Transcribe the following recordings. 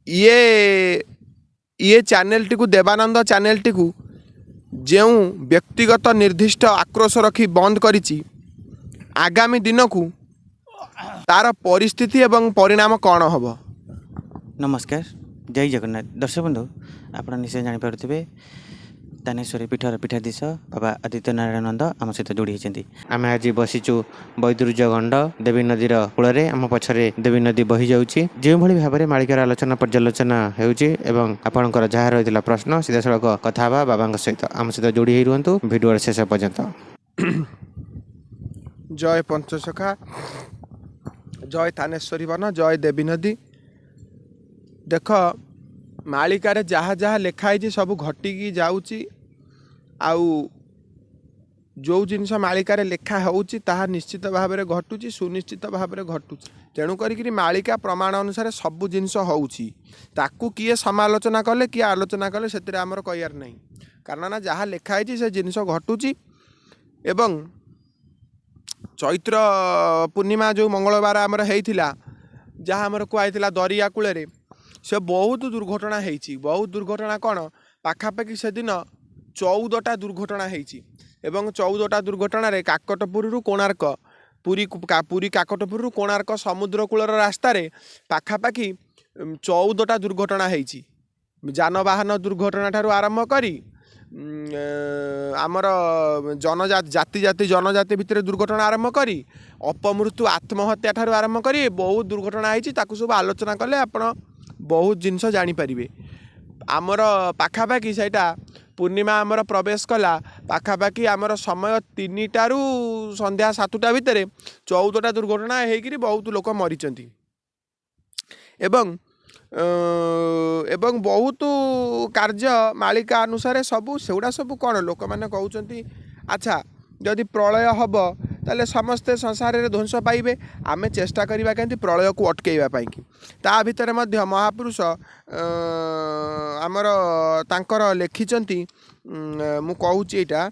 ଇଏ ଇଏ ଚ୍ୟାନେଲଟିକୁ, ଦେବାନନ୍ଦ ଚ୍ୟାନେଲଟିକୁ ଯେଉଁ ବ୍ୟକ୍ତିଗତ ନିର୍ଦ୍ଦିଷ୍ଟ ଆକ୍ରୋଶ ରଖି ବନ୍ଦ କରିଛି, ଆଗାମୀ ଦିନକୁ ତାର ପରିସ୍ଥିତି ଏବଂ ପରିଣାମ କ'ଣ ହେବ? ନମସ୍କାର, ଜୟ ଜଗନ୍ନାଥ। ଦର୍ଶକ ବନ୍ଧୁ, ଆପଣ ନିଶ୍ଚୟ ଜାଣିପାରୁଥିବେ, ଦାନେଶ୍ୱରୀ ପୀଠର ପୀଠାଧୀଶ ବାବା ଆଦିତ୍ୟ ନାରାୟଣ ନନ୍ଦ ଆମ ସହିତ ଯୋଡ଼ି ହୋଇଛନ୍ତି। ଆମେ ଆଜି ବସିଛୁ ବୈଦୁର୍ଯ୍ୟ ଗଣ୍ଡ ଦେବୀ ନଦୀର କୂଳରେ। ଆମ ପଛରେ ଦେବୀ ନଦୀ ବହିଯାଉଛି। ଯେଉଁଭଳି ଭାବରେ ମାଳିକାର ଆଲୋଚନା ପର୍ଯ୍ୟାଲୋଚନା ହେଉଛି ଏବଂ ଆପଣଙ୍କର ଯାହା ରହିଥିଲା ପ୍ରଶ୍ନ, ସିଧାସଳଖ କଥା ହେବା ବାବାଙ୍କ ସହିତ। ଆମ ସହିତ ଯୋଡ଼ି ହେଇ ରୁହନ୍ତୁ ଭିଡ଼ିଓର ଶେଷ ପର୍ଯ୍ୟନ୍ତ। ଜୟ ପଞ୍ଚସଖା, ଜୟ ଥାନେଶ୍ୱରୀ ବନ, ଜୟ ଦେବୀ ନଦୀ। ଦେଖ, ମାଳିକାରେ ଯାହା ଯାହା ଲେଖା ହେଇଛି ସବୁ ଘଟିକି ଯାଉଛି। ଆଉ ଯେଉଁ ଜିନିଷ ମାଳିକାରେ ଲେଖା ହେଉଛି, ତାହା ନିଶ୍ଚିତ ଭାବରେ ଘଟୁଛି, ସୁନିଶ୍ଚିତ ଭାବରେ ଘଟୁଛି। ତେଣୁ କରିକିରି ମାଳିକା ପ୍ରମାଣ ଅନୁସାରେ ସବୁ ଜିନିଷ ହେଉଛି। ତାକୁ କିଏ ସମାଲୋଚନା କଲେ, କିଏ ଆଲୋଚନା କଲେ, ସେଥିରେ ଆମର କହିବାର ନାହିଁ। କାରଣ ନା ଯାହା ଲେଖା ହେଇଛି ସେ ଜିନିଷ ଘଟୁଛି। ଏବଂ ଚୈତ୍ର ପୂର୍ଣ୍ଣିମା ଯେଉଁ ମଙ୍ଗଳବାର ଆମର ହେଇଥିଲା, ଯାହା ଆମର କୁହାହେଇଥିଲା ଦରିଆ କୂଳରେ, ସେ ବହୁତ ଦୁର୍ଘଟଣା ହେଇଛି। ବହୁତ ଦୁର୍ଘଟଣା କ'ଣ, ପାଖାପାଖି ସେଦିନ 14ଟା ଦୁର୍ଘଟଣା ହେଇଛି। ଏବଂ 14ଟା ଦୁର୍ଘଟଣାରେ କାକଟପୁରରୁ କୋଣାର୍କ, ପୁରୀ, ପୁରୀ କାକଟପୁରରୁ କୋଣାର୍କ ସମୁଦ୍ର କୂଳର ରାସ୍ତାରେ ପାଖାପାଖି 14ଟା ଦୁର୍ଘଟଣା ହେଇଛି। ଯାନବାହନ ଦୁର୍ଘଟଣା ଠାରୁ ଆରମ୍ଭ କରି ଆମର ଜନଜାତି, ଜାତି ଜାତି ଜନଜାତି ଭିତରେ ଦୁର୍ଘଟଣା ଆରମ୍ଭ କରି, ଅପମୃତ୍ୟୁ ଆତ୍ମହତ୍ୟା ଠାରୁ ଆରମ୍ଭ କରି ବହୁତ ଦୁର୍ଘଟଣା ହେଇଛି। ତାକୁ ସବୁ ଆଲୋଚନା କଲେ ଆପଣ ବହୁତ ଜିନିଷ ଜାଣିପାରିବେ। ଆମର ପାଖାପାଖି ସେଇଟା ପୂର୍ଣ୍ଣିମା ଆମର ପ୍ରବେଶ କଲା ପାଖାପାଖି ଆମର ସମୟ 3ଟାରୁ ସନ୍ଧ୍ୟା 7ଟା ଭିତରେ 14ଟା ଦୁର୍ଘଟଣା ହେଇକିରି ବହୁତ ଲୋକ ମରିଛନ୍ତି। ଏବଂ ବହୁତ କାର୍ଯ୍ୟ ମାଳିକା ଅନୁସାରେ ସବୁ ସେଗୁଡ଼ା ସବୁ କ'ଣ ଲୋକମାନେ କହୁଛନ୍ତି, ଆଚ୍ଛା ଯଦି ପ୍ରଳୟ ହେବ ତାହେଲେ ସମସ୍ତେ ସଂସାରରେ ଧ୍ୱଂସ ପାଇବେ, ଆମେ ଚେଷ୍ଟା କରିବା କେମିତି ପ୍ରଳୟକୁ ଅଟକେଇବା ପାଇଁକି। ତା ଭିତରେ ମଧ୍ୟ ମହାପୁରୁଷ ଆମର ତାଙ୍କର ଲେଖିଛନ୍ତି। ମୁଁ କହୁଛି ଏଇଟା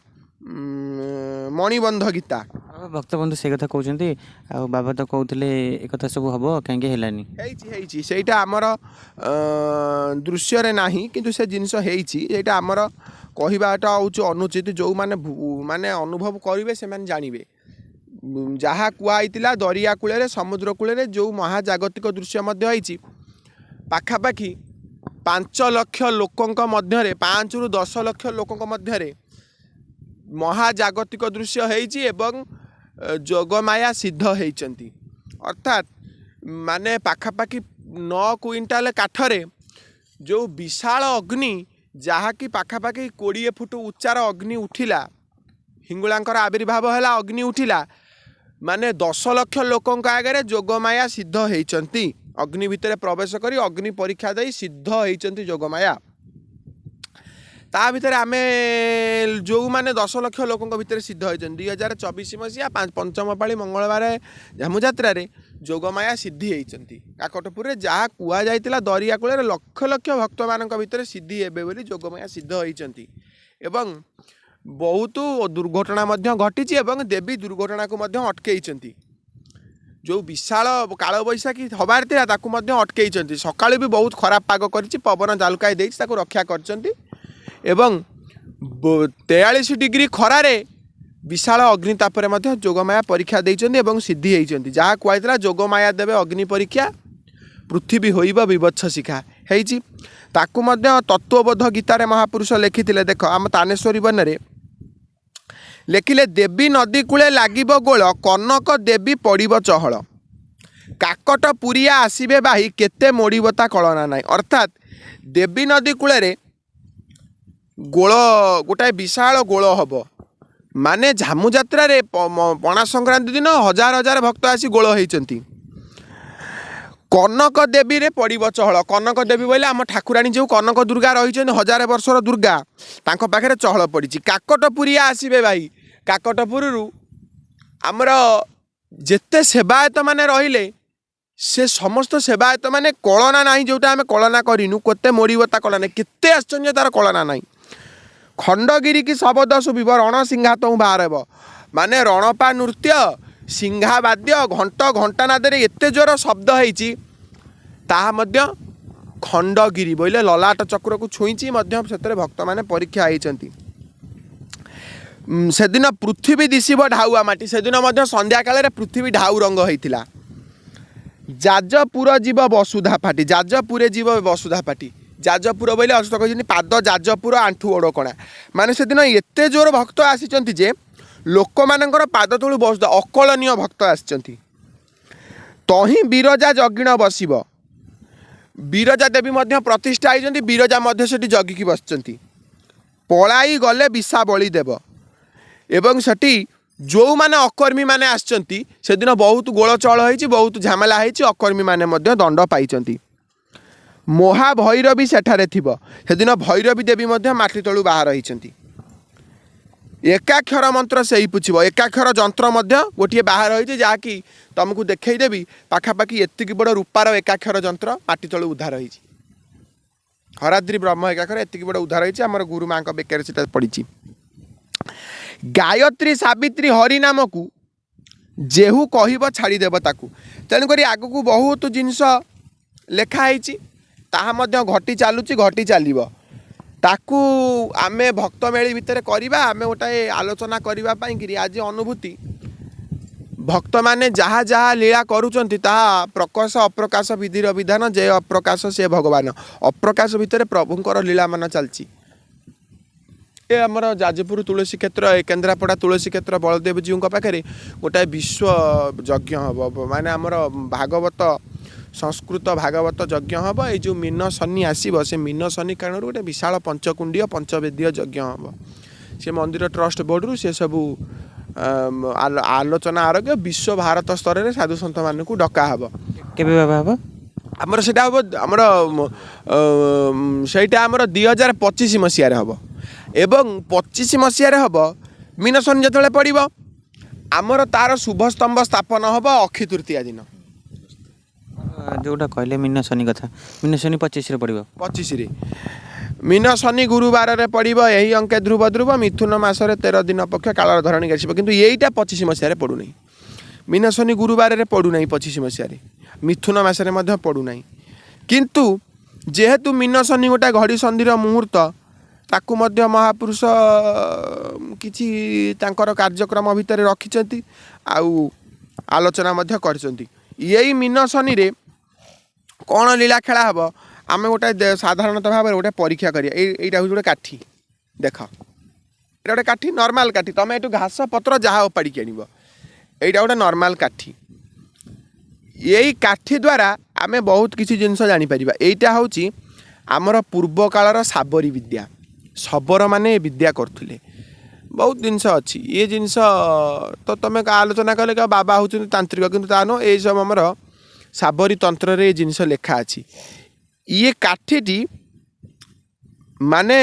ମଣିବନ୍ଧ ଗୀତା। ଭକ୍ତବନ୍ଧୁ ସେ କଥା କହୁଛନ୍ତି, ଆଉ ବାବା ତ କହୁଥିଲେ ଏ କଥା ସବୁ ହେବ, କାହିଁକି ହେଲାନି? ହେଇଛି, ହେଇଛି। ସେଇଟା ଆମର ଦୃଶ୍ୟରେ ନାହିଁ, କିନ୍ତୁ ସେ ଜିନିଷ ହେଇଛି। ଏଇଟା ଆମର କହିବାଟା ହେଉଛି ଅନୁଚିତ। ଯେଉଁମାନେ ମାନେ ଅନୁଭବ କରିବେ, ସେମାନେ ଜାଣିବେ। ଯାହା କୁହାହେଇଥିଲା ଦରିଆ କୂଳରେ, ସମୁଦ୍ର କୂଳରେ ଯେଉଁ ମହାଜାଗତିକ ଦୃଶ୍ୟ ମଧ୍ୟ ହେଇଛି, ପାଖାପାଖି 5 ଲକ୍ଷ ଲୋକଙ୍କ ମଧ୍ୟରେ, 5ରୁ 10 ଲକ୍ଷ ଲୋକଙ୍କ ମଧ୍ୟରେ ମହାଜାଗତିକ ଦୃଶ୍ୟ ହେଇଛି ଏବଂ ଯୋଗମାୟା ସିଦ୍ଧ ହେଇଛନ୍ତି। ଅର୍ଥାତ୍ ମାନେ ପାଖାପାଖି 9 କୁଇଣ୍ଟାଲ କାଠରେ ଯେଉଁ ବିଶାଳ ଅଗ୍ନି, ଯାହାକି ପାଖାପାଖି 20 ଫୁଟ ଉଚ୍ଚାର ଅଗ୍ନି ଉଠିଲା, ହିଙ୍ଗୁଳାଙ୍କର ଆବିର୍ଭାବ ହେଲା, ଅଗ୍ନି ଉଠିଲା, ମାନେ 10 ଲକ୍ଷ ଲୋକଙ୍କ ଆଗରେ ଯୋଗମାୟା ସିଦ୍ଧ ହେଇଛନ୍ତି। ଅଗ୍ନି ଭିତରେ ପ୍ରବେଶ କରି ଅଗ୍ନି ପରୀକ୍ଷା ଦେଇ ସିଦ୍ଧ ହେଇଛନ୍ତି ଯୋଗମାୟା। ତା ଭିତରେ ଆମେ ଯେଉଁମାନେ 10 ଲକ୍ଷ ଲୋକଙ୍କ ଭିତରେ ସିଦ୍ଧ ହେଇଛନ୍ତି, 2024 ମସିହା ପଞ୍ଚମ ପାଳି ମଙ୍ଗଳବାର ଝାମୁଯାତ୍ରାରେ ଯୋଗମାୟା ସିଦ୍ଧି ହେଇଛନ୍ତି କାକଟପୁରରେ। ଯାହା କୁହାଯାଇଥିଲା ଦରିଆ କୂଳରେ ଲକ୍ଷ ଲକ୍ଷ ଭକ୍ତମାନଙ୍କ ଭିତରେ ସିଦ୍ଧି ହେବେ ବୋଲି, ଯୋଗମାୟା ସିଦ୍ଧ ହେଇଛନ୍ତି। ଏବଂ ବହୁତ ଦୁର୍ଘଟଣା ମଧ୍ୟ ଘଟିଛି ଏବଂ ଦେବୀ ଦୁର୍ଘଟଣାକୁ ମଧ୍ୟ ଅଟକେଇଛନ୍ତି। ଯେଉଁ ବିଶାଳ କାଳବୈଶାଖୀ ହବାର ଥିଲା, ତାକୁ ମଧ୍ୟ ଅଟକେଇଛନ୍ତି। ସକାଳୁ ବି ବହୁତ ଖରାପ ପାଗ କରିଛି, ପବନ ଜାଲୁକାଇ ଦେଇଛି, ତାକୁ ରକ୍ଷା କରିଛନ୍ତି। ଏବଂ 43 ଡିଗ୍ରୀ ଖରାରେ ବିଶାଳ ଅଗ୍ନି ତାପରେ ମଧ୍ୟ ଯୋଗମାୟା ପରୀକ୍ଷା ଦେଇଛନ୍ତି ଏବଂ ସିଦ୍ଧି ହେଇଛନ୍ତି। ଯାହା କୁହାଯାଇଥିଲା, ଯୋଗମାୟା ଦେବେ ଅଗ୍ନି ପରୀକ୍ଷା, ପୃଥିବୀ ହୋଇବ ବିବତ୍ସ ଶିଖା, ହେଇଛି। ତାକୁ ମଧ୍ୟ ତତ୍ତ୍ୱବୋଧ ଗୀତାରେ ମହାପୁରୁଷ ଲେଖିଥିଲେ। ଦେଖ, ଆମ ତାନେଶ୍ୱରୀ ବନରେ ଲେଖିଲେ, ଦେବୀ ନଦୀ କୂଳେ ଲାଗିବ ଗୋଳ, କନକ ଦେବୀ ପଡ଼ିବ ଚହଳ, କାକଟ ପୁରିଆ ଆସିବେ ବାହି, କେତେ ମୋଡ଼ିବ ତା କଳନା ନାହିଁ। ଅର୍ଥାତ୍ ଦେବୀ ନଦୀ କୂଳରେ ଗୋଳ, ଗୋଟାଏ ବିଶାଳ ଗୋଳ ହବ। ମାନେ ଝାମୁ ଯାତ୍ରାରେ ପଣା ସଂକ୍ରାନ୍ତି ଦିନ ହଜାର ହଜାର ଭକ୍ତ ଆସି ଗୋଳ ହେଇଛନ୍ତି। କନକ ଦେବୀରେ ପଡ଼ିବ ଚହଳ। କନକ ଦେବୀ ବୋଇଲେ ଆମ ଠାକୁରାଣୀ ଯେଉଁ କନକ ଦୁର୍ଗା ରହିଛନ୍ତି, ହଜାରେ ବର୍ଷର ଦୁର୍ଗା, ତାଙ୍କ ପାଖରେ ଚହଳ ପଡ଼ିଛି। କାକଟପୁରିଆ ଆସିବେ ଭାଇ। କାକଟପୁରରୁ ଆମର ଯେତେ ସେବାୟତ ମାନେ ରହିଲେ, ସେ ସମସ୍ତ ସେବାୟତ ମାନେ କଳନା ନାହିଁ, ଯେଉଁଟା ଆମେ କଳନା କରିନୁ, କେତେ ମୋଡ଼ିବ ତା କଳନା ନାହିଁ, କେତେ ଆସିଛନ୍ତି ଯେ ତାର କଳନା ନାହିଁ। ଖଣ୍ଡଗିରି କି ଶବଦ ଶୁଭିବ, ରଣସିଂହା ତହୁଁ ବାହାର ହେବ। ମାନେ ରଣପା ନୃତ୍ୟ, ସିଂହା ବାଦ୍ୟ, ଘଣ୍ଟ ଘଣ୍ଟା ନାଦରେ ଏତେ ଜୋର ଶବ୍ଦ ହେଇଛି, ତାହା ମଧ୍ୟ ଖଣ୍ଡଗିରି ବୋଇଲେ ଲଲାଟ ଚକ୍ରକୁ ଛୁଇଁଛି ମଧ୍ୟ ସେଥିରେ ଭକ୍ତମାନେ ପରୀକ୍ଷା ହେଇଛନ୍ତି। ସେଦିନ ପୃଥିବୀ ଦିଶିବ ଢାଉଆ ମାଟି। ସେଦିନ ମଧ୍ୟ ସନ୍ଧ୍ୟାକାଳରେ ପୃଥିବୀ ଢାଉ ରଙ୍ଗ ହେଇଥିଲା। ଯାଜପୁର ଯିବ ବସୁଧା ଫାଟି। ଯାଜପୁରେ ଯିବ ବସୁଧା ଫାଟି। ଯାଜପୁର ବୋଇଲେ ଅଚ୍ୟୁତ କହିଛନ୍ତି ପାଦ ଯାଜପୁର ଆଣ୍ଠୁ ଓଡ଼କଣା। ମାନେ ସେଦିନ ଏତେ ଜୋର ଭକ୍ତ ଆସିଛନ୍ତି ଯେ ଲୋକମାନଙ୍କର ପାଦ ତଳୁ ବସୁଧା, ଅକଳନୀୟ ଭକ୍ତ ଆସିଛନ୍ତି। ତହିଁ ବିରଜା ଜଗିଣ ବସିବ। ବିରଜା ଦେବୀ ମଧ୍ୟ ପ୍ରତିଷ୍ଠା ହେଇଛନ୍ତି। ବିରଜା ମଧ୍ୟ ସେଠି ଜଗିକି ବସିଛନ୍ତି। ପଳାଇ ଗଲେ ବିଷା ବଳି ଦେବ। ଏବଂ ସେଠି ଯେଉଁମାନେ ଅକର୍ମୀମାନେ ଆସିଛନ୍ତି, ସେଦିନ ବହୁତ ଗୋଳଚଳ ହେଇଛି, ବହୁତ ଝାମେଲା ହେଇଛି। ଅକର୍ମୀମାନେ ମଧ୍ୟ ଦଣ୍ଡ ପାଇଛନ୍ତି। ମହାଭୈରବୀ ସେଠାରେ ଥିବ। ସେଦିନ ଭୈରବୀ ଦେବୀ ମଧ୍ୟ ମାଟି ତଳୁ ବାହାର ହେଇଛନ୍ତି। ଏକାକ୍ଷର ମନ୍ତ୍ର ସେଇ ପୁଛିବ। ଏକାକ୍ଷର ଯନ୍ତ୍ର ମଧ୍ୟ ଗୋଟିଏ ବାହାର ହେଇଛି, ଯାହାକି ତୁମକୁ ଦେଖେଇଦେବି। ପାଖାପାଖି ଏତିକି ବଡ଼ ରୂପାର ଏକାକ୍ଷର ଯନ୍ତ୍ର ମାଟି ତଳୁ ଉଦ୍ଧାର ହେଇଛି। ହରାଦ୍ରି ବ୍ରହ୍ମ ଏକାକ୍ଷର ଏତିକି ବଡ଼ ଉଦ୍ଧାର ହେଇଛି। ଆମର ଗୁରୁମାଙ୍କ ବେକରେ ସେଟା ପଡ଼ିଛି। ଗାୟତ୍ରୀ ସାବିତ୍ରୀ ହରିନାମକୁ ଯେହୁ କହିବ ଛାଡ଼ିଦେବ ତାକୁ। ତେଣୁକରି ଆଗକୁ ବହୁତ ଜିନିଷ ଲେଖା ହେଇଛି, ତାହା ମଧ୍ୟ ଘଟି ଚାଲୁଛି, ଘଟି ଚାଲିବ। ତାକୁ ଆମେ ଭକ୍ତ ମେଳି ଭିତରେ କରିବା। ଆମେ ଗୋଟାଏ ଆଲୋଚନା କରିବା ପାଇଁକିରି ଆଜି ଅନୁଭୂତି। ଭକ୍ତମାନେ ଯାହା ଯାହା ଲୀଳା କରୁଛନ୍ତି, ତାହା ପ୍ରକାଶ ଅପ୍ରକାଶ ବିଧିର ବିଧାନ। ଯେ ଅପ୍ରକାଶ ସେ ଭଗବାନ। ଅପ୍ରକାଶ ଭିତରେ ପ୍ରଭୁଙ୍କର ଲୀଳାମାନ ଚାଲିଛି। ଏ ଆମର ଯାଜପୁର ତୁଳସୀ କ୍ଷେତ୍ର, ଏ କେନ୍ଦ୍ରାପଡ଼ା ତୁଳସୀ କ୍ଷେତ୍ର ବଳଦେବଜୀଉଙ୍କ ପାଖରେ ଗୋଟାଏ ବିଶ୍ୱ ଯଜ୍ଞ ହେବ। ମାନେ ଆମର ଭାଗବତ, ସଂସ୍କୃତ ଭାଗବତ ଯଜ୍ଞ ହେବ। ଏଇ ଯେଉଁ ମୀନ ଶନି ଆସିବ, ସେ ମୀନ ଶନି କାରଣରୁ ଗୋଟେ ବିଶାଳ ପଞ୍ଚକୁଣ୍ଡୀୟ ପଞ୍ଚବେଦୀୟ ଯଜ୍ଞ ହେବ। ସେ ମନ୍ଦିର ଟ୍ରଷ୍ଟ ବୋର୍ଡ଼ରୁ ସେ ସବୁ ଆଲୋଚନା ଆରୋଗ୍ୟ ବିଶ୍ୱ ଭାରତ ସ୍ତରରେ ସାଧୁ ସନ୍ଥମାନଙ୍କୁ ଡକା ହେବ। କେବେ ବାବା ହେବ? ଆମର ସେଇଟା ହେବ, ଆମର ସେଇଟା ଆମର 2025 ମସିହାରେ ହେବ। ଏବଂ 25 ମସିହାରେ ହେବ, ମୀନ ଶନି ଯେତେବେଳେ ପଡ଼ିବ, ଆମର ତାର ଶୁଭସ୍ତମ୍ଭ ସ୍ଥାପନ ହେବ ଅକ୍ଷି ତୃତୀୟା ଦିନ। ଯେଉଁଟା କହିଲେ ମୀନ ଶନି କଥା, ମୀନ ଶନି 25ରେ ପଡ଼ିବ? 25ରେ ମୀନ ଶନି ଗୁରୁବାରରେ ପଡ଼ିବ। ଏହି ଅଙ୍କେ ଧ୍ରୁବ ଧ୍ରୁବ ମିଥୁନ ମାସରେ 13 ଦିନ ପକ୍ଷ କାଳର ଧରଣୀ ଆସିବ। କିନ୍ତୁ ଏଇଟା 25 ମସିହାରେ ପଡ଼ୁନାହିଁ। ମୀନ ଶନି ଗୁରୁବାରରେ ପଡ଼ୁନାହିଁ 25 ମସିହାରେ, ମିଥୁନ ମାସରେ ମଧ୍ୟ ପଡ଼ୁନାହିଁ। କିନ୍ତୁ ଯେହେତୁ ମୀନ ଶନି ଗୋଟା ଘଡ଼ି ସନ୍ଧିର ମୁହୂର୍ତ୍ତ, ତାକୁ ମଧ୍ୟ ମହାପୁରୁଷ କିଛି ତାଙ୍କର କାର୍ଯ୍ୟକ୍ରମ ଭିତରେ ରଖିଛନ୍ତି ଆଉ ଆଲୋଚନା ମଧ୍ୟ କରିଛନ୍ତି। ଏଇ ମୀନ ଶନିରେ କ'ଣ ଲୀଳା ଖେଳା ହେବ, ଆମେ ଗୋଟେ ସାଧାରଣତଃ ଭାବରେ ଗୋଟେ ପରୀକ୍ଷା କରିବା। ଏଇଟା ହେଉଛି ଗୋଟେ କାଠି। ଦେଖ, ଏଇଟା ଗୋଟେ କାଠି, ନର୍ମାଲ କାଠି। ତମେ ଏଠୁ ଘାସ ପତ୍ର ଯାହା ଉପାଡ଼ିକି ଆଣିବ, ଏଇଟା ଗୋଟେ ନର୍ମାଲ କାଠି। ଏଇ କାଠି ଦ୍ୱାରା ଆମେ ବହୁତ କିଛି ଜିନିଷ ଜାଣିପାରିବା। ଏଇଟା ହେଉଛି ଆମର ପୂର୍ବକାଳର ଶାବରୀ ବିଦ୍ୟା। ଶବରମାନେ ଏ ବିଦ୍ୟା କରୁଥିଲେ। ବହୁତ ଜିନିଷ ଅଛି। ଇଏ ଜିନିଷ ତ ତମେ ଆଲୋଚନା କଲେ କି ବାବା ହେଉଛନ୍ତି ତାନ୍ତ୍ରିକ, କିନ୍ତୁ ତା ନୁହଁ। ଏଇସବୁ ଆମର ଶାବରୀ ତନ୍ତ୍ରରେ ଏ ଜିନିଷ ଲେଖା ଅଛି। ଇଏ କାଠିଟି ମାନେ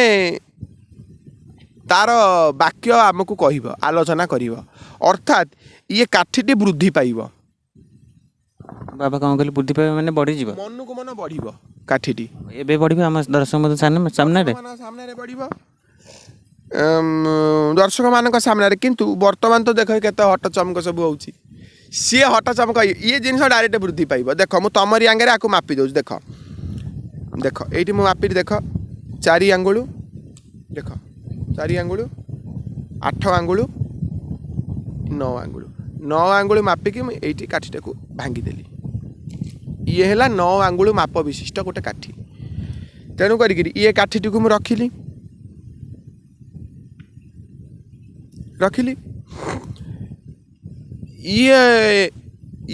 ତାର ବାକ୍ୟ ଆମକୁ କହିବ, ଆଲୋଚନା କରିବ। ଅର୍ଥାତ୍ ଇଏ କାଠିଟି ବୃଦ୍ଧି ପାଇବ। ବାବା କ'ଣ କହିଲେ? ବୃଦ୍ଧି ପାଇବ ମାନେ ବଢ଼ିଯିବ? ମନକୁ ମନ ବଢ଼ିବ କାଠିଟି। ଏବେ ବଢ଼ିବ ଆମ ଦର୍ଶକ ସାମ୍ନାରେ? ଦର୍ଶକମାନଙ୍କ ସାମ୍ନାରେ ବଢ଼ିବ, ଦର୍ଶକମାନଙ୍କ ସାମ୍ନାରେ। କିନ୍ତୁ ବର୍ତ୍ତମାନ ତ ଦେଖ କେତେ ହଟଚମକ ସବୁ ହେଉଛି। ସିଏ ହଟଚମକ, ଇଏ ଜିନିଷ ଡାଇରେକ୍ଟ ବୃଦ୍ଧି ପାଇବ। ଦେଖ, ମୁଁ ତମରି ଆଙ୍ଗରେ ଆକୁ ମାପି ଦେଉଛି। ଦେଖ ଦେଖ, ଏଇଠି ମୁଁ ମାପିଲି। ଦେଖ, 4 ଆଙ୍ଗୁଳୁ। ଦେଖ, 4 ଆଙ୍ଗୁଳୁ, 8 ଆଙ୍ଗୁଳୁ, 9 ଆଙ୍ଗୁଳୁ। 9 ଆଙ୍ଗୁଳୁ ମାପିକି ମୁଁ ଏଇଠି କାଠିଟାକୁ ଭାଙ୍ଗିଦେଲି। ଇଏ ହେଲା 9 ଆଙ୍ଗୁଳୁ ମାପ ବିଶିଷ୍ଟ ଗୋଟେ କାଠି। ତେଣୁ କରିକିରି ଇଏ କାଠିଟିକୁ ମୁଁ ରଖିଲି ରଖିଲି। ଇଏ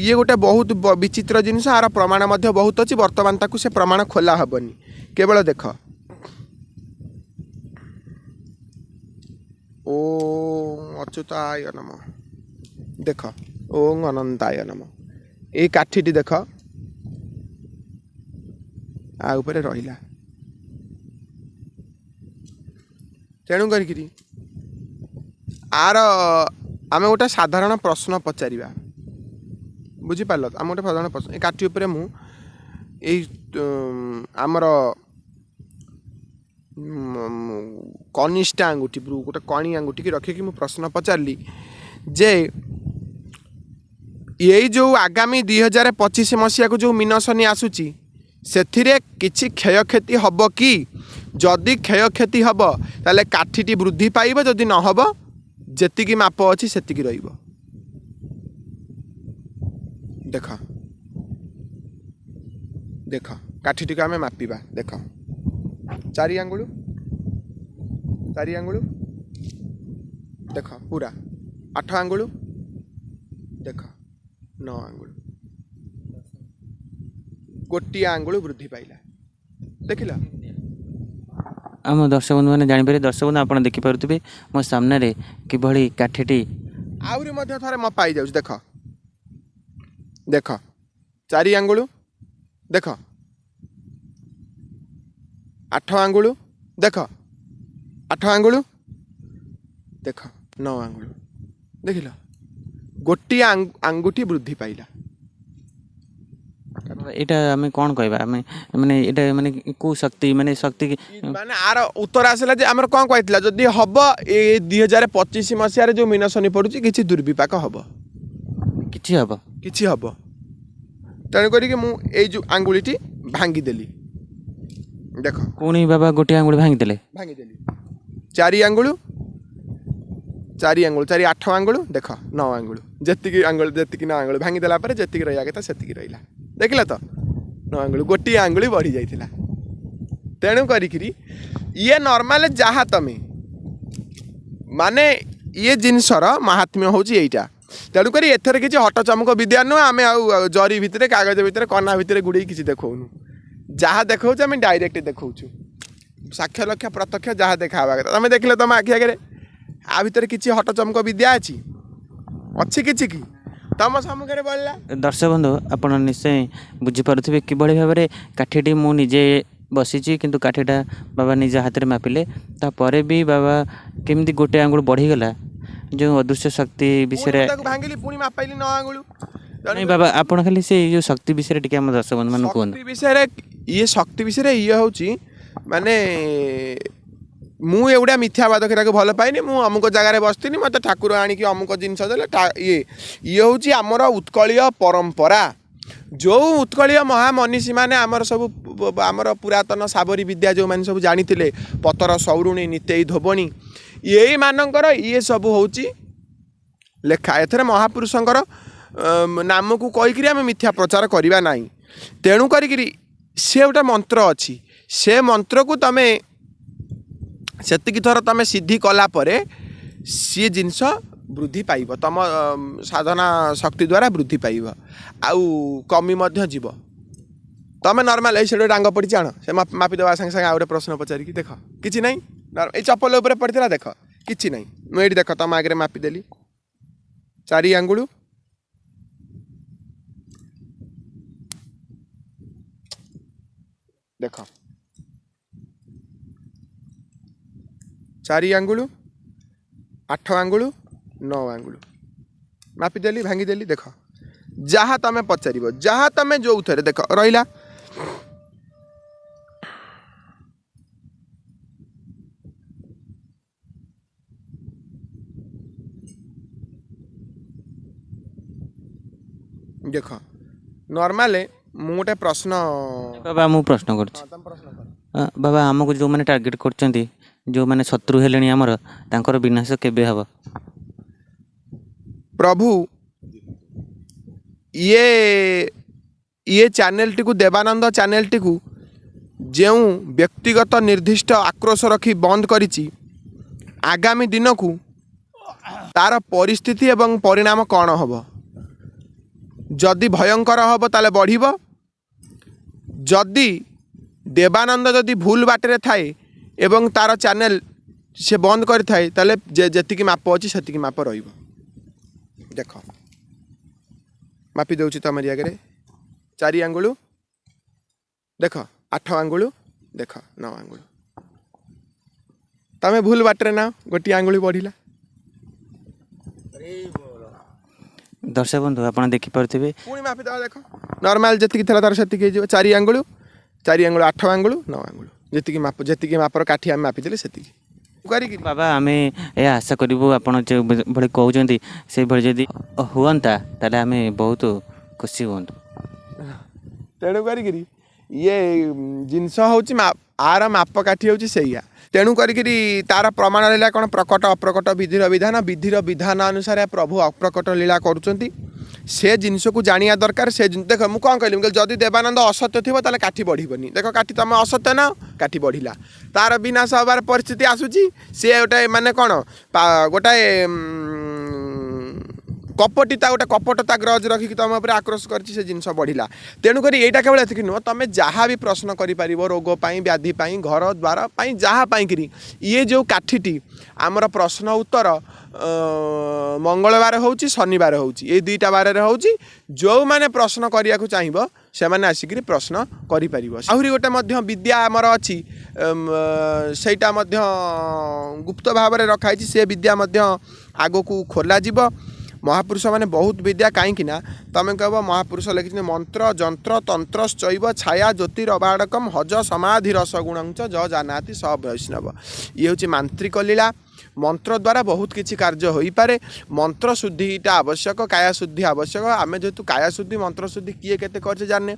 ଇଏ ଗୋଟେ ବହୁତ ବିଚିତ୍ର ଜିନିଷ। ଆର ପ୍ରମାଣ ମଧ୍ୟ ବହୁତ ଅଛି। ବର୍ତ୍ତମାନ ତାକୁ ସେ ପ୍ରମାଣ ଖୋଲା ହେବନି। କେବଳ ଦେଖ। ଓଁ ଅଚ୍ୟୁତାୟ ନମ। ଦେଖ, ଓଁ ଅନନ୍ତାୟ ନମ। ଏଇ କାଠିଟି ଦେଖ, ଆ ଉପରେ ରହିଲା। ତେଣୁ କରିକିରି ଆର ଆମେ ଗୋଟେ ସାଧାରଣ ପ୍ରଶ୍ନ ପଚାରିବା, ବୁଝିପାରିଲ? ଆମେ ଗୋଟେ ସାଧାରଣ ପ୍ରଶ୍ନ, ଏ କାଠି ଉପରେ ମୁଁ ଏଇ ଆମର କନିଷ୍ଠ ଆଙ୍ଗୁଠି, ଗୋଟେ କଣି ଆଙ୍ଗୁଠିକି ରଖିକି ମୁଁ ପ୍ରଶ୍ନ ପଚାରିଲି ଯେ ଏଇ ଯେଉଁ ଆଗାମୀ 2025 ମସିହାକୁ ଯେଉଁ ମୀନ ଶନି ଆସୁଛି, ସେଥିରେ କିଛି କ୍ଷୟକ୍ଷତି ହେବ କି? ଯଦି କ୍ଷୟକ୍ଷତି ହେବ ତାହେଲେ କାଠିଟି ବୃଦ୍ଧି ପାଇବ, ଯଦି ନ ହେବ ଯେତିକି ମାପ ଅଛି ସେତିକି ରହିବ। ଦେଖ ଦେଖ, କାଠିଟିକୁ ଆମେ ମାପିବା। ଦେଖ, 4 ଆଙ୍ଗୁଳୁ, 4 ଆଙ୍ଗୁଳୁ, ଦେଖ ପୁରା 8 ଆଙ୍ଗୁଳୁ, ଦେଖ 9 ଆଙ୍ଗୁଳୁ, ଗୋଟିଏ ଆଙ୍ଗୁଳୁ ବୃଦ୍ଧି ପାଇଲା। ଦେଖିଲ? ଆମ ଦର୍ଶକ ବନ୍ଧୁମାନେ ଜାଣିପାରିବେ। ଦର୍ଶକ ବନ୍ଧୁ, ଆପଣ ଦେଖିପାରୁଥିବେ ମୋ ସାମ୍ନାରେ କିଭଳି କାଠିଟି। ଆହୁରି ମଧ୍ୟ ଥରେ ମପା ହେଇଯାଉଛି। ଦେଖ ଦେଖ, 4 ଆଙ୍ଗୁଳୁ, ଦେଖ 8 ଆଙ୍ଗୁଳୁ, ଦେଖ 8 ଆଙ୍ଗୁଳୁ, ଦେଖ 9 ଆଙ୍ଗୁଳୁ। ଦେଖିଲ, ଗୋଟିଏ ଆଙ୍ଗୁଠି ବୃଦ୍ଧି ପାଇଲା। ଏଇଟା ଆମେ କ'ଣ କହିବା? ଆମେ ମାନେ ଏଇଟା ମାନେ କେଉଁ ଶକ୍ତି, ମାନେ ଶକ୍ତି? ମାନେ ଆର ଉତ୍ତର ଆସିଲା ଯେ ଆମର କ'ଣ କହିଥିଲା, ଯଦି ହବ ଏ 2025 ମସିହାରେ ଯେଉଁ ମୀନ ଶନି ପଡ଼ୁଛି କିଛି ଦୁର୍ବିପାକ ହବ, କିଛି ହବ, କିଛି ହବ। ତେଣୁ କରିକି ମୁଁ ଏଇ ଯେଉଁ ଆଙ୍ଗୁଳିଟି ଭାଙ୍ଗିଦେଲି। ଦେଖ, ପୁଣି ବାବା ଗୋଟିଏ ଆଙ୍ଗୁଳି ଭାଙ୍ଗିଦେଲେ। ଭାଙ୍ଗିଦେଲି। 4 ଆଙ୍ଗୁଳୁ, 4 ଆଙ୍ଗୁଳୁ, 4 8 ଆଙ୍ଗୁଳୁ, ଦେଖ 9 ଆଙ୍ଗୁଳୁ, ଯେତିକି ଆଙ୍ଗୁଳୁ ଯେତିକି 9 ଆଙ୍ଗୁଳୁ ଭାଙ୍ଗିଦେଲା ପରେ ଯେତିକି ରହିବା କଥା ସେତିକି ରହିଲା। ଦେଖିଲ ତ, 9 ଆଙ୍ଗୁଳୁ, ଗୋଟିଏ ଆଙ୍ଗୁଳି ବଢ଼ି ଯାଇଥିଲା। ତେଣୁ କରିକିରି ଇଏ ନର୍ମାଲ ଯାହା ତମେ ମାନେ ଇଏ ଜିନିଷର ମାହାତ୍ମ୍ୟ ହେଉଛି ଏଇଟା। ତେଣୁକରି ଏଥିରେ କିଛି ହଟଚମକ ବିଦ୍ୟା ନୁହଁ। ଆମେ ଆଉ ଜରି ଭିତରେ, କାଗଜ ଭିତରେ, କନା ଭିତରେ ଗୁଡ଼େଇ କିଛି ଦେଖାଉନୁ। ଯାହା ଦେଖାଉଛୁ ଆମେ ଡାଇରେକ୍ଟ ଦେଖାଉଛୁ, ସାକ୍ଷ୍ୟ ଲକ୍ଷ୍ୟ ପ୍ରତ୍ୟକ୍ଷ ଯାହା ଦେଖା ହେବା କଥା ତମେ ଦେଖିଲ ତମ ଆଖି ଆଗରେ। ଆ ଭିତରେ କିଛି ହଟଚମକ ବିଦ୍ୟା ଅଛି? ଅଛି କିଛି କି ତମ ସମ୍ମୁଖରେ ବଳିଲା? ଦର୍ଶକ ବନ୍ଧୁ, ଆପଣ ନିଶ୍ଚୟ ବୁଝିପାରୁଥିବେ କିଭଳି ଭାବରେ କାଠିଟି ମୁଁ ନିଜେ ବସିଛି, କିନ୍ତୁ କାଠିଟା ବାବା ନିଜ ହାତରେ ମାପିଲେ, ତାପରେ ବି ବାବା କେମିତି ଗୋଟେ ଆଙ୍ଗୁଳ ବଢ଼ିଗଲା। ଯେଉଁ ଅଦୃଶ୍ୟ ଶକ୍ତି ପୁଣି ବିଷୟରେ ମୁଁ ତାକୁ ଭାଙ୍ଗିଲି, ପୁଣି ମାପାଇଲି 9 ଆଙ୍ଗୁଳୁ। ନାଇଁ ବାବା, ଆପଣ ଖାଲି ସେ ଯେଉଁ ଶକ୍ତି ବିଷୟରେ ଟିକେ ଆମ ଦର୍ଶକ ବନ୍ଧୁମାନଙ୍କୁ କୁହନ୍ତୁ। ଶକ୍ତି ବିଷୟରେ ଇଏ, ଶକ୍ତି ବିଷୟରେ ଇଏ ହେଉଛି ମାନେ ମୁଁ ଏଗୁଡ଼ା ମିଥ୍ୟାବାଦ କରିବାକୁ ଭଲ ପାଏନି। ମୁଁ ଅମୁକ ଜାଗାରେ ବସିଥିଲି, ମୋତେ ଠାକୁର ଆଣିକି ଅମୁକ ଜିନିଷ ଦେଲେ। ଇଏ ଇଏ ହେଉଛି ଆମର ଉତ୍କଳୀୟ ପରମ୍ପରା। ଯେଉଁ ଉତ୍କଳୀୟ ମହାମନୀଷୀମାନେ ଆମର ସବୁ ଆମର ପୁରାତନ ସାବରୀ ବିଦ୍ୟା ଯେଉଁମାନେ ସବୁ ଜାଣିଥିଲେ, ପତର ସୌରୁଣୀ, ନିତେଇ ଧୋବଣୀ, ଏଇମାନଙ୍କର ଇଏ ସବୁ ହେଉଛି ଲେଖା। ଏଥିରେ ମହାପୁରୁଷଙ୍କର ନାମକୁ କହିକିରି ଆମେ ମିଥ୍ୟା ପ୍ରଚାର କରିବା ନାହିଁ। ତେଣୁ କରିକିରି ସେ ଗୋଟେ ମନ୍ତ୍ର ଅଛି, ସେ ମନ୍ତ୍ରକୁ ତମେ ସେତିକି ଥର ତମେ ସିଦ୍ଧି କଲା ପରେ ସିଏ ଜିନିଷ ବୃଦ୍ଧି ପାଇବ, ତମ ସାଧନା ଶକ୍ତି ଦ୍ୱାରା ବୃଦ୍ଧି ପାଇବ, ଆଉ କମି ମଧ୍ୟ ଯିବ। ତମେ ନର୍ମାଲ ଏଇ ସେଠି ଡାଙ୍ଗ ପଡ଼ିଛି ଆଣ, ସେ ମାପିଦେବା ସାଙ୍ଗେ ସାଙ୍ଗେ ଆଉ ଗୋଟେ ପ୍ରଶ୍ନ ପଚାରିକି ଦେଖ କିଛି ନାହିଁ। ଏଇ ଚପଲ ଉପରେ ପଡ଼ିଥିଲା, ଦେଖ କିଛି ନାହିଁ। ମୁଁ ଏଇଠି ଦେଖ ତମ ଆଗରେ ମାପିଦେଲି 4 ଆଙ୍ଗୁଳୁ, ଦେଖ 4 ଆଙ୍ଗୁଳୁ, 8 ଆଙ୍ଗୁଳୁ, 9 ଆଙ୍ଗୁଳୁ ମାପିଦେଲି, ଭାଙ୍ଗିଦେଲି। ଦେଖ ଯାହା ତମେ ପଚାରିବ, ଯାହା ତମେ ଯୋଉଥିରେ ଦେଖ ରହିଲା। ଦେଖ ନର୍ମାଲେ ମୁଁ ଗୋଟେ ପ୍ରଶ୍ନ, ବାବା ମୁଁ ପ୍ରଶ୍ନ କରୁଛି। ହଁ, ତମେ ପ୍ରଶ୍ନ କର। ବାବା, ଆମକୁ ଯେଉଁମାନେ ଟାର୍ଗେଟ୍ କରୁଛନ୍ତି, ଯେଉଁମାନେ ଶତ୍ରୁ ହେଲେଣି ଆମର, ତାଙ୍କର ବିନାଶ କେବେ ହେବ? ପ୍ରଭୁ ଇଏ ଚ୍ୟାନେଲଟିକୁ, ଦେବାନନ୍ଦ ଚ୍ୟାନେଲଟିକୁ ଯେଉଁ ବ୍ୟକ୍ତିଗତ ନିର୍ଦ୍ଦିଷ୍ଟ ଆକ୍ରୋଶ ରଖି ବନ୍ଦ କରିଛି, ଆଗାମୀ ଦିନକୁ ତାର ପରିସ୍ଥିତି ଏବଂ ପରିଣାମ କ'ଣ ହେବ? ଯଦି ଭୟଙ୍କର ହେବ ତାହେଲେ ବଢ଼ିବ। ଯଦି ଦେବାନନ୍ଦ ଯଦି ଭୁଲ ବାଟରେ ଥାଏ ଏବଂ ତାର ଚ୍ୟାନେଲ ସେ ବନ୍ଦ କରିଥାଏ, ତାହେଲେ ଯେତିକି ମାପ ଅଛି ସେତିକି ମାପ ରହିବ। ଦେଖ ମାପି ଦେଉଛି ତମରି ଆଗରେ, 4 ଆଙ୍ଗୁଳୁ, ଦେଖ 8 ଆଙ୍ଗୁଳୁ, ଦେଖ 9 ଆଙ୍ଗୁଳୁ। ତମେ ଭୁଲ ବାଟରେ ନା, ଗୋଟିଏ ଆଙ୍ଗୁଳି ବଢ଼ିଲା। ଦର୍ଶକ ବନ୍ଧୁ, ଆପଣ ଦେଖିପାରୁଥିବେ। ପୁଣି ମାପିଦେବା, ଦେଖ ନର୍ମାଲ ଯେତିକି ଥିଲା ତାର ସେତିକି ହେଇଯିବ। 4 ଆଙ୍ଗୁଳୁ, 4 ଆଙ୍ଗୁଳୁ, 8 ଆଙ୍ଗୁଳୁ, 9 ଆଙ୍ଗୁଳୁ, ଯେତିକି ମାପ, ଯେତିକି ମାପର କାଠି ଆମେ ମାପିଥିଲେ ସେତିକି କରିକି। ବାବା, ଆମେ ଏହା ଆଶା କରିବୁ ଆପଣ ଯେଉଁ ଭଳି କହୁଛନ୍ତି ସେଇଭଳି ଯଦି ହୁଅନ୍ତା ତାହେଲେ ଆମେ ବହୁତ ଖୁସି ହୁଅନ୍ତୁ। ତେଣୁ କରିକିରି ଇଏ ଜିନିଷ ହେଉଛି ଆର ମାପକାଠି ହେଉଛି ସେଇଆ। ତେଣୁ କରିକିରି ତାର ପ୍ରମାଣ ରହିଲା କ'ଣ? ପ୍ରକଟ ଅପ୍ରକଟ ବିଧିର ବିଧାନ। ବିଧିର ବିଧାନ ଅନୁସାରେ ପ୍ରଭୁ ଅପ୍ରକଟ ଲୀଳା କରୁଛନ୍ତି। ସେ ଜିନିଷକୁ ଜାଣିବା ଦରକାର। ସେ ଦେଖ, ମୁଁ କ'ଣ କହିଲି? ମୁଁ କହିଲି ଯଦି ଦେବାନନ୍ଦ ଅସତ୍ୟ ଥିବ, ତାହେଲେ କାଠି ବଢ଼ିବନି। ଦେଖ, କାଠି ତମେ ଅସତ୍ୟ ନା, କାଠି ବଢ଼ିଲା, ତାର ବିନାଶ ହେବାର ପରିସ୍ଥିତି ଆସୁଛି। ସିଏ ଗୋଟେ ମାନେ କ'ଣ ଗୋଟାଏ କପଟିତା, ଗୋଟେ କପଟତା ଗ୍ରଜ ରଖିକି ତମ ଉପରେ ଆକ୍ରୋଶ କରିଛି, ସେ ଜିନିଷ ବଢ଼ିଲା। ତେଣୁକରି ଏଇଟା କେବଳ ଏତିକି ନୁହଁ, ତମେ ଯାହା ବି ପ୍ରଶ୍ନ କରିପାରିବ, ରୋଗ ପାଇଁ, ବ୍ୟାଧି ପାଇଁ, ଘର ଦ୍ୱାର ପାଇଁ, ଯାହା ପାଇଁକିରି ଇଏ ଯେଉଁ କାଠିଟି ଆମର ପ୍ରଶ୍ନ ଉତ୍ତର ମଙ୍ଗଳବାର ହେଉଛି, ଶନିବାର ହେଉଛି, ଏଇ ଦୁଇଟା ବାରରେ ହେଉଛି। ଯେଉଁମାନେ ପ୍ରଶ୍ନ କରିବାକୁ ଚାହିଁବ, ସେମାନେ ଆସିକିରି ପ୍ରଶ୍ନ କରିପାରିବ। ଆହୁରି ଗୋଟେ ମଧ୍ୟ ବିଦ୍ୟା ଆମର ଅଛି, ସେଇଟା ମଧ୍ୟ ଗୁପ୍ତ ଭାବରେ ରଖାହେଇଛି। ସେ ବିଦ୍ୟା ମଧ୍ୟ ଆଗକୁ ଖୋଲାଯିବ। ମହାପୁରୁଷମାନେ ବହୁତ ବିଦ୍ୟା, କାହିଁକି ନା ତମେ କହିବ ମହାପୁରୁଷ ଲେଖିଛନ୍ତି ମନ୍ତ୍ର ଯନ୍ତ୍ର ତନ୍ତ୍ର ଚୈବ ଛାୟା ଜ୍ୟୋତିରବାଡ଼କମ ହଜ ସମାଧି ରସ ଗୁଣଞ୍ଚ ଜ ଜାନାତି ସ ବୈଷ୍ଣବ। ଇଏ ହେଉଛି ମାନ୍ତ୍ରିକ ଲୀଳା। ମନ୍ତ୍ର ଦ୍ୱାରା ବହୁତ କିଛି କାର୍ଯ୍ୟ ହୋଇପାରେ। ମନ୍ତ୍ର ଶୁଦ୍ଧିଟା ଆବଶ୍ୟକ, କାୟା ଶୁଦ୍ଧି ଆବଶ୍ୟକ। ଆମେ ଯେହେତୁ କାୟା ଶୁଦ୍ଧି, ମନ୍ତ୍ର ଶୁଦ୍ଧି କିଏ କେତେ କରିଛେ ଜାଣିନେ।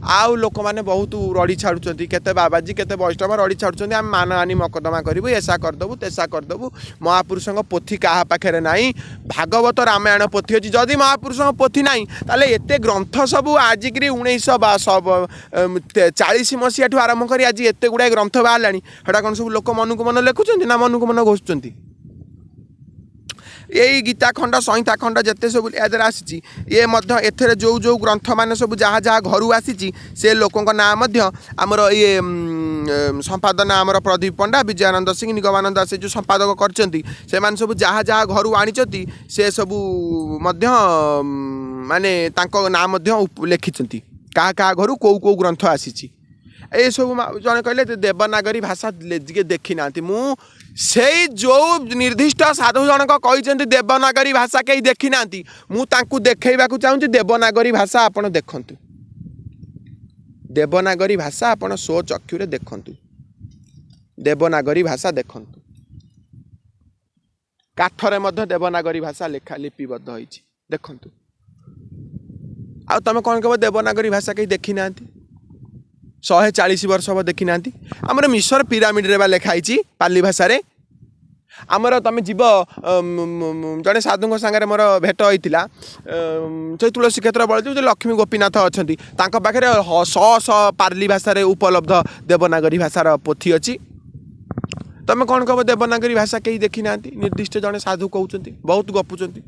ଆଉ ଲୋକମାନେ ବହୁତ ରଡ଼ି ଛାଡ଼ୁଛନ୍ତି, କେତେ ବାବାଜୀ, କେତେ ବୈଷ୍ଣବ ରଡ଼ି ଛାଡ଼ୁଛନ୍ତି, ଆମେ ମାନହାନି ମକଦ୍ଦମା କରିବୁ, ଏସା କରିଦେବୁ, ତେସା କରିଦେବୁ। ମହାପୁରୁଷଙ୍କ ପୋଥି କାହା ପାଖରେ ନାହିଁ। ଭାଗବତ ରାମାୟଣ ପୋଥି ଅଛି। ଯଦି ମହାପୁରୁଷଙ୍କ ପୋଥି ନାହିଁ, ତାହେଲେ ଏତେ ଗ୍ରନ୍ଥ ସବୁ ଆଜିକିରି 1940 ମସିହାଠୁ ଆରମ୍ଭ କରି ଆଜି ଏତେ ଗୁଡ଼ାଏ ଗ୍ରନ୍ଥ ବାହାରିଲାଣି, ସେଟା କ'ଣ ସବୁ ଲୋକ ମନକୁ ମନ ଲେଖୁଛନ୍ତି ନା ମନକୁ ମନ ଘୋଷୁଛନ୍ତି? ଏଇ ଗୀତା ଖଣ୍ଡ, ସଂହିତା ଖଣ୍ଡ ଯେତେ ସବୁ ଏହା ଦ୍ୱାରା ଆସିଛି, ଇଏ ମଧ୍ୟ ଏଥିରେ ଯେଉଁ ଯେଉଁ ଗ୍ରନ୍ଥମାନେ ସବୁ ଯାହା ଯାହା ଘରୁ ଆସିଛି, ସେ ଲୋକଙ୍କ ନାଁ ମଧ୍ୟ ଆମର ଇଏ ସମ୍ପାଦନା ଆମର ପ୍ରଦୀପ ପଣ୍ଡା, ବିଜୟାନନ୍ଦ ସିଂ, ନିଗମାନନ୍ଦ, ସେ ଯେଉଁ ସମ୍ପାଦକ କରିଛନ୍ତି, ସେମାନେ ସବୁ ଯାହା ଯାହା ଘରୁ ଆଣିଛନ୍ତି, ସେ ସବୁ ମଧ୍ୟ ମାନେ ତାଙ୍କ ନାଁ ମଧ୍ୟ ଲେଖିଛନ୍ତି, କାହା କାହା ଘରୁ କେଉଁ କେଉଁ ଗ୍ରନ୍ଥ ଆସିଛି। ଏସବୁ ଜଣେ କହିଲେ ଯେ ଦେବନାଗରୀ ଭାଷା ଟିକେ ଦେଖିନାହାନ୍ତି। ମୁଁ ସେଇ ଯେଉଁ ନିର୍ଦ୍ଦିଷ୍ଟ ସାଧୁ ଜଣକ କହିଛନ୍ତି ଦେବନାଗରୀ ଭାଷା କେହି ଦେଖିନାହାନ୍ତି, ମୁଁ ତାଙ୍କୁ ଦେଖେଇବାକୁ ଚାହୁଁଛି। ଦେବନାଗରୀ ଭାଷା ଆପଣ ଦେଖନ୍ତୁ, ଦେବନାଗରୀ ଭାଷା ଆପଣ ସ୍ୱଚକ୍ଷୁରେ ଦେଖନ୍ତୁ, ଦେବନାଗରୀ ଭାଷା ଦେଖନ୍ତୁ। କାଠରେ ମଧ୍ୟ ଦେବନାଗରୀ ଭାଷା ଲେଖା ଲିପିବଦ୍ଧ ହେଇଛି, ଦେଖନ୍ତୁ। ଆଉ ତମେ କ'ଣ କହିବ ଦେବନାଗରୀ ଭାଷା କେହି ଦେଖିନାହାନ୍ତି? 140 ବର୍ଷ ହବ ଦେଖିନାହାନ୍ତି। ଆମର ମିଶର ପିରାମିଡ଼ରେ ବା ଲେଖା ହେଇଛି ପାଲି ଭାଷାରେ। ଆମର ତମେ ଯିବ, ଜଣେ ସାଧୁଙ୍କ ସାଙ୍ଗରେ ମୋର ଭେଟ ହେଇଥିଲା ସେଇ ତୁଳସୀ କ୍ଷେତ୍ର ବଳଦେବ ଯେଉଁ ଲକ୍ଷ୍ମୀ ଗୋପୀନାଥ ଅଛନ୍ତି, ତାଙ୍କ ପାଖରେ ଶହ ଶହ ପାର୍ଲି ଭାଷାରେ ଉପଲବ୍ଧ ଦେବନାଗରୀ ଭାଷାର ପୋଥି ଅଛି। ତମେ କ'ଣ କହିବ ଦେବନାଗରୀ ଭାଷା କେହି ଦେଖିନାହାନ୍ତି? ନିର୍ଦ୍ଦିଷ୍ଟ ଜଣେ ସାଧୁ କହୁଛନ୍ତି, ବହୁତ ଗପୁଛନ୍ତି।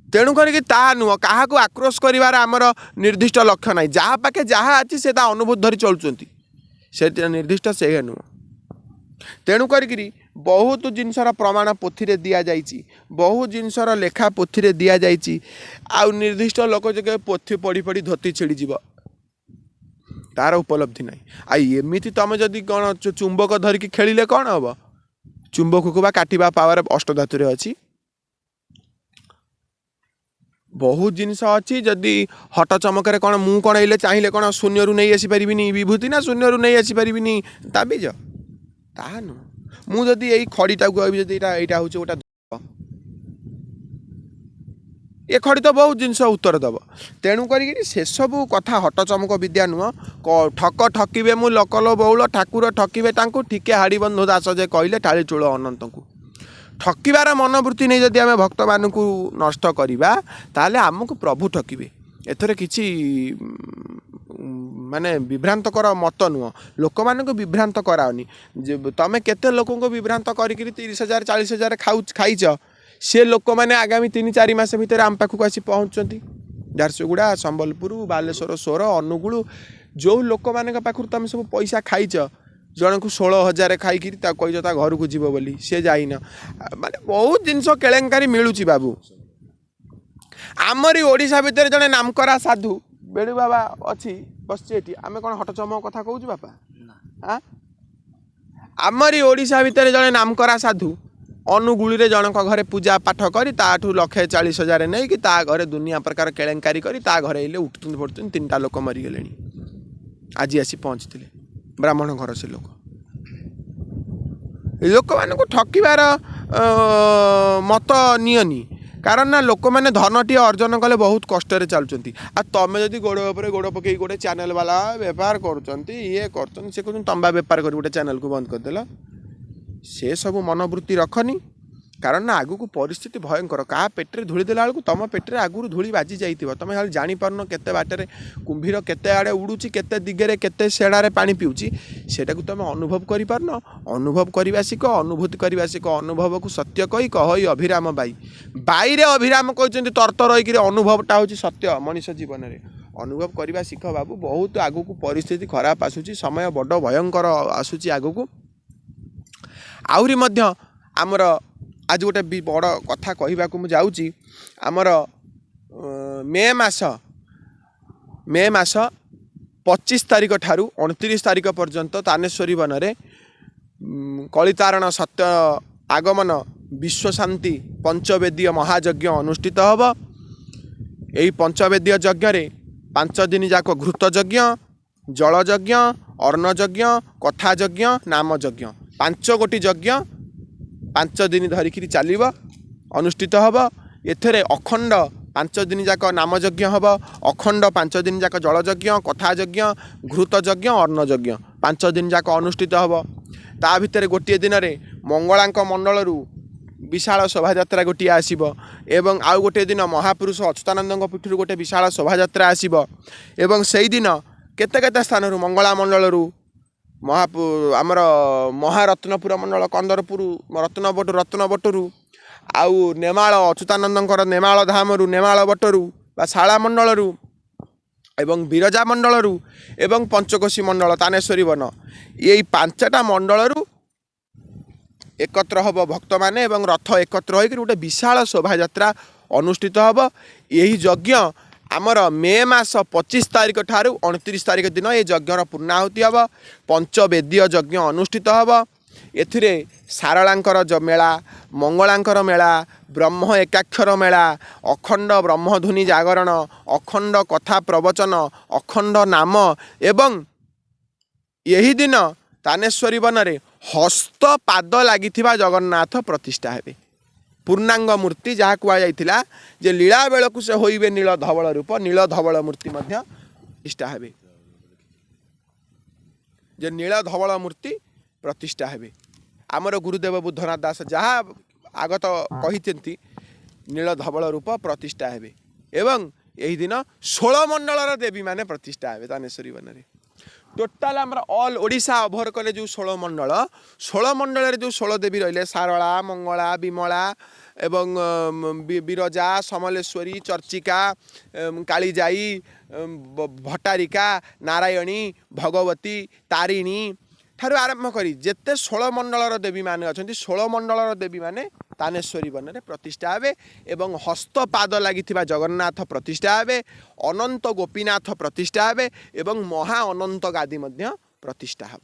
ତେଣୁ କରିକି ତାହା ନୁହଁ, କାହାକୁ ଆକ୍ରୋଶ କରିବାର ଆମର ନିର୍ଦ୍ଦିଷ୍ଟ ଲକ୍ଷ୍ୟ ନାହିଁ। ଯାହା ପାଖେ ଯାହା ଅଛି, ସେ ତା ଅନୁଭୂତି ଧରି ଚଳୁଛନ୍ତି, ସେ ନିର୍ଦ୍ଦିଷ୍ଟ ସେଇଆ ନୁହଁ। ତେଣୁ କରିକିରି ବହୁତ ଜିନିଷର ପ୍ରମାଣ ପୋଥିରେ ଦିଆଯାଇଛି, ବହୁତ ଜିନିଷର ଲେଖା ପୋଥିରେ ଦିଆଯାଇଛି। ଆଉ ନିର୍ଦ୍ଦିଷ୍ଟ ଲୋକ ଯେ ପୋଥି ପଢ଼ି ପଢ଼ି ଧୋତି ଛିଡ଼ିଯିବ, ତାର ଉପଲବ୍ଧି ନାହିଁ। ଆଉ ଏମିତି ତମେ ଯଦି କ'ଣ ଚୁମ୍ବକ ଧରିକି ଖେଳିଲେ କ'ଣ ହବ? ଚୁମ୍ବକକୁ ବା କାଟିବା ପାୱାର ଅଷ୍ଟଧାତୁରେ ଅଛି। ବହୁତ ଜିନିଷ ଅଛି। ଯଦି ହଟ ଚମକରେ କ'ଣ ମୁଁ କ'ଣ ଏଇଲେ ଚାହିଁଲେ କ'ଣ ଶୂନ୍ୟରୁ ନେଇ ଆସିପାରିବିନି ବିଭୂତି, ନା ଶୂନ୍ୟରୁ ନେଇ ଆସିପାରିବିନି ତାବିଜ? ତାହା ନୁହଁ। ମୁଁ ଯଦି ଏଇ ଖଡ଼ିଟାକୁ କହିବି, ଯଦି ଏଇଟା ହେଉଛି ଗୋଟେ, ଏ ଖଡ଼ି ତ ବହୁତ ଜିନିଷ ଉତ୍ତର ଦେବ। ତେଣୁ କରିକିରି ସେସବୁ କଥା ହଟ ଚମକ ବିଦ୍ୟା ନୁହଁ। ଠକ ଠକିବେ ମୁଁ ଲକଲ ବହୁଳ, ଠାକୁର ଠକିବେ ତାଙ୍କୁ ଠିକେ ହାଡ଼ିବନ୍ଧୁ ଦାସ ଯେ କହିଲେ ଠାଳି ଚୂଳ ଅନନ୍ତଙ୍କୁ। ଠକିବାର ମନୋବୃତ୍ତି ନେଇ ଯଦି ଆମେ ଭକ୍ତମାନଙ୍କୁ ନଷ୍ଟ କରିବା, ତାହେଲେ ଆମକୁ ପ୍ରଭୁ ଠକିବେ। ଏଥିରେ କିଛି ମାନେ ବିଭ୍ରାନ୍ତକର ମତ ନୁହଁ। ଲୋକମାନଙ୍କୁ ବିଭ୍ରାନ୍ତ କରାଅନି। ଯେ ତମେ କେତେ ଲୋକଙ୍କୁ ବିଭ୍ରାନ୍ତ କରିକିରି 30,000, 40,000 ଖାଇଛ, ସେ ଲୋକମାନେ ଆଗାମୀ 3-4 ମାସ ଭିତରେ ଆମ ପାଖକୁ ଆସି ପହଞ୍ଚୁଛନ୍ତି। ଝାରସୁଗୁଡ଼ା, ସମ୍ବଲପୁର, ବାଲେଶ୍ୱର, ସୋର, ଅନୁଗୁଳ, ଯେଉଁ ଲୋକମାନଙ୍କ ପାଖରୁ ତମେ ସବୁ ପଇସା ଖାଇଛ, ଜଣକୁ 16,000 ଖାଇକିରି ତାକୁ କହିଛ ତା ଘରକୁ ଯିବ ବୋଲି, ସେ ଯାଇନ। ମାନେ ବହୁତ ଜିନିଷ କେଳେଙ୍କାରୀ ମିଳୁଛି ବାବୁ। ଆମରି ଓଡ଼ିଶା ଭିତରେ ଜଣେ ନାମକରା ସାଧୁ ବେଣୁ ବାବା ଅଛି, ବସିଛି ଏଠି। ଆମେ କ'ଣ ହଟଚମକ କଥା କହୁଛୁ ବାପା? ଆଁ ଆମରି ଓଡ଼ିଶା ଭିତରେ ଜଣେ ନାମକରା ସାଧୁ ଅନୁଗୁଳରେ ଜଣଙ୍କ ଘରେ ପୂଜା ପାଠ କରି ତାଠୁ 1,40,000 ନେଇକି ତା ଘରେ ଦୁନିଆ ପ୍ରକାର କେଳେଙ୍କାରୀ କରି ତା ଘରେ ଏଇଲେ ଉଠୁଛନ୍ତି ପଡ଼ୁଛନ୍ତି, ତିନିଟା ଲୋକ ମରିଗଲେଣି। ଆଜି ଆସି ପହଞ୍ଚିଥିଲେ, ବ୍ରାହ୍ମଣ ଘର ସେ ଲୋକ। ଲୋକମାନଙ୍କୁ ଠକିବାର ମତ ନିଅନି। କାରଣ ନା ଲୋକମାନେ ଧନଟିଏ ଅର୍ଜନ କଲେ ବହୁତ କଷ୍ଟରେ ଚାଲୁଛନ୍ତି। ଆଉ ତମେ ଯଦି ଗୋଡ଼ ଉପରେ ଗୋଡ଼ ପକେଇକି ଗୋଟେ ଚ୍ୟାନେଲ୍ ବାଲା ବେପାର କରୁଛନ୍ତି, ଇଏ କରୁଛନ୍ତି, ସେ କହୁଛନ୍ତି ତମ୍ବା ବେପାର କରି ଗୋଟେ ଚ୍ୟାନେଲ୍କୁ ବନ୍ଦ କରିଦେଲ, ସେ ସବୁ ମନୋବୃତ୍ତି ରଖନି। କାରଣ ନା ଆଗକୁ ପରିସ୍ଥିତି ଭୟଙ୍କର। କାହା ପେଟରେ ଧୂଳି ଦେଲା ବେଳକୁ ତମ ପେଟରେ ଆଗରୁ ଧୂଳି ବାଜି ଯାଇଥିବ, ତମେ ଖାଲି ଜାଣିପାରୁନ କେତେ ବାଟରେ କୁମ୍ଭୀର କେତେ ଆଡ଼େ ଉଡ଼ୁଛି, କେତେ ଦିଗରେ କେତେ ସେଡ଼ାରେ ପାଣି ପିଉଛି, ସେଇଟାକୁ ତମେ ଅନୁଭବ କରିପାରୁନ। ଅନୁଭବ କରିବା ଶିଖ, ଅନୁଭୂତି କରିବା ଶିଖ। ଅନୁଭବକୁ ସତ୍ୟ କହି କହଇ ଅଭିରାମ ବାଇ। ବାଇରେ ଅଭିରାମ କହିଛନ୍ତି ତରତର ହେଇକିରି ଅନୁଭବଟା ହେଉଛି ସତ୍ୟ ମଣିଷ ଜୀବନରେ। ଅନୁଭବ କରିବା ଶିଖ ବାବୁ। ବହୁତ ଆଗକୁ ପରିସ୍ଥିତି ଖରାପ ଆସୁଛି, ସମୟ ବଡ଼ ଭୟଙ୍କର ଆସୁଛି ଆଗକୁ। ଆହୁରି ମଧ୍ୟ ଆମର ଆଜି ଗୋଟେ ବି ବଡ଼ କଥା କହିବାକୁ ମୁଁ ଯାଉଛି। ଆମର ମେ ମାସ 25 ତାରିଖ ଠାରୁ 29 ତାରିଖ ପର୍ଯ୍ୟନ୍ତ ତାନେଶ୍ୱରୀ ବନରେ କଳିତାରଣ ସତ୍ୟ ଆଗମନ ବିଶ୍ୱଶାନ୍ତି ପଞ୍ଚବେଦୀୟ ମହାଯଜ୍ଞ ଅନୁଷ୍ଠିତ ହେବ। ଏହି ପଞ୍ଚବେଦୀୟ ଯଜ୍ଞରେ 5 ଦିନ ଯାକ ଘୃତ ଯଜ୍ଞ, ଜଳ ଯଜ୍ଞ, ଅନ୍ନ ଯଜ୍ଞ, କଥା ଯଜ୍ଞ, ନାମ ଯଜ୍ଞ, 5 ଗୋଟି ଯଜ୍ଞ 5 ଦିନ ଧରିକିରି ଚାଲିବ, ଅନୁଷ୍ଠିତ ହେବ। ଏଥିରେ ଅଖଣ୍ଡ 5 ଦିନ ଯାକ ନାମଯଜ୍ଞ ହେବ, ଅଖଣ୍ଡ 5 ଦିନ ଯାକ ଜଳଯଜ୍ଞ, କଥା ଯଜ୍ଞ, ଘୃତ ଯଜ୍ଞ, ଅନ୍ନ ଯଜ୍ଞ 5 ଦିନ ଯାକ ଅନୁଷ୍ଠିତ ହେବ। ତା ଭିତରେ ଗୋଟିଏ ଦିନରେ ମଙ୍ଗଳାଙ୍କ ମଣ୍ଡଳରୁ ବିଶାଳ ଶୋଭାଯାତ୍ରା ଗୋଟିଏ ଆସିବ ଏବଂ ଆଉ ଗୋଟିଏ ଦିନ ମହାପୁରୁଷ ଅଚ୍ୟୁତାନନ୍ଦଙ୍କ ପୀଠରୁ ଗୋଟେ ବିଶାଳ ଶୋଭାଯାତ୍ରା ଆସିବ। ଏବଂ ସେଇଦିନ କେତେ କେତେ ସ୍ଥାନରୁ ମଙ୍ଗଳା ମଣ୍ଡଳରୁ, ଆମର ମହାରତ୍ନପୁର ମଣ୍ଡଳ, କନ୍ଦରପୁର ରତ୍ନବଟୁ, ରତ୍ନବଟରୁ, ଆଉ ନେମାଳ ଅଚ୍ୟୁତାନନ୍ଦଙ୍କର ନେମାଳ ଧାମରୁ, ନେମାଳ ବଟରୁ ବା ଶାଳା ମଣ୍ଡଳରୁ ଏବଂ ବିରଜା ମଣ୍ଡଳରୁ ଏବଂ ପଞ୍ଚକୋଶୀ ମଣ୍ଡଳ ତାନେଶ୍ୱରୀ ବନ, ଏଇ 5ଟା ମଣ୍ଡଳରୁ ଏକତ୍ର ହେବ ଭକ୍ତମାନେ ଏବଂ ରଥ ଏକତ୍ର ହୋଇକରି ଗୋଟେ ବିଶାଳ ଶୋଭାଯାତ୍ରା ଅନୁଷ୍ଠିତ ହେବ। ଏହି ଯଜ୍ଞ ଆମର ମେ ମାସ 25 ତାରିଖ ଠାରୁ 29 ତାରିଖ ଦିନ ଏ ଯଜ୍ଞର ପୂର୍ଣ୍ଣାହୁତି ହେବ। ପଞ୍ଚବେଦୀୟ ଯଜ୍ଞ ଅନୁଷ୍ଠିତ ହେବ। ଏଥିରେ ଶାରଳାଙ୍କର ମେଳା, ମଙ୍ଗଳାଙ୍କର ମେଳା, ବ୍ରହ୍ମ ଏକାକ୍ଷର ମେଳା, ଅଖଣ୍ଡ ବ୍ରହ୍ମଧୁନି ଜାଗରଣ, ଅଖଣ୍ଡ କଥା ପ୍ରବଚନ, ଅଖଣ୍ଡ ନାମ ଏବଂ ଏହି ଦିନ ତାନେଶ୍ୱରୀ ବନରେ ହସ୍ତ ପାଦ ଲାଗିଥିବା ଜଗନ୍ନାଥ ପ୍ରତିଷ୍ଠା ହେବେ। ପୂର୍ଣ୍ଣାଙ୍ଗ ମୂର୍ତ୍ତି, ଯାହା କୁହାଯାଇଥିଲା ଯେ ଲୀଳା ବେଳକୁ ସେ ହୋଇବେ ନୀଳ ଧବଳ ରୂପ, ନୀଳ ଧବଳ ମୂର୍ତ୍ତି ମଧ୍ୟ ପ୍ରତିଷ୍ଠା ହେବେ, ଯେ ନୀଳ ଧବଳ ମୂର୍ତ୍ତି ପ୍ରତିଷ୍ଠା ହେବେ। ଆମର ଗୁରୁଦେବ ବୁଦ୍ଧନାଥ ଦାସ ଯାହା ଆଗତ କହିଛନ୍ତି, ନୀଳ ଧବଳ ରୂପ ପ୍ରତିଷ୍ଠା ହେବେ ଏବଂ ଏହି ଦିନ 16 ମଣ୍ଡଳର ଦେବୀମାନେ ପ୍ରତିଷ୍ଠା ହେବେ ତାନେଶ୍ୱରୀ ବନରେ। ଟୋଟାଲ ଆମର ଅଲ୍ ଓଡ଼ିଶା ଓଭର କଲେ ଯେଉଁ 16 ମଣ୍ଡଳ, 16 ମଣ୍ଡଳରେ ଯେଉଁ 16 ଦେବୀ ରହିଲେ, ଶାରଳା, ମଙ୍ଗଳା, ବିମଳା ଏବଂ ବିରଜା, ସମଲେଶ୍ୱରୀ, ଚର୍ଚ୍ଚିକା, କାଳିଜାଇ, ଭଟ୍ଟାରିକା, ନାରାୟଣୀ, ଭଗବତୀ, ତାରିଣୀ ଠାରୁ ଆରମ୍ଭ କରି ଯେତେ 16 ମଣ୍ଡଳର ଦେବୀମାନେ ଅଛନ୍ତି, 16 ମଣ୍ଡଳର ଦେବୀମାନେ ତାନେଶ୍ୱରୀ ବନରେ ପ୍ରତିଷ୍ଠା ହେବେ ଏବଂ ହସ୍ତପାଦ ଲାଗିଥିବା ଜଗନ୍ନାଥ ପ୍ରତିଷ୍ଠା ହେବେ, ଅନନ୍ତ ଗୋପୀନାଥ ପ୍ରତିଷ୍ଠା ହେବେ ଏବଂ ମହା ଅନନ୍ତ ଗାଦି ମଧ୍ୟ ପ୍ରତିଷ୍ଠା ହେବ।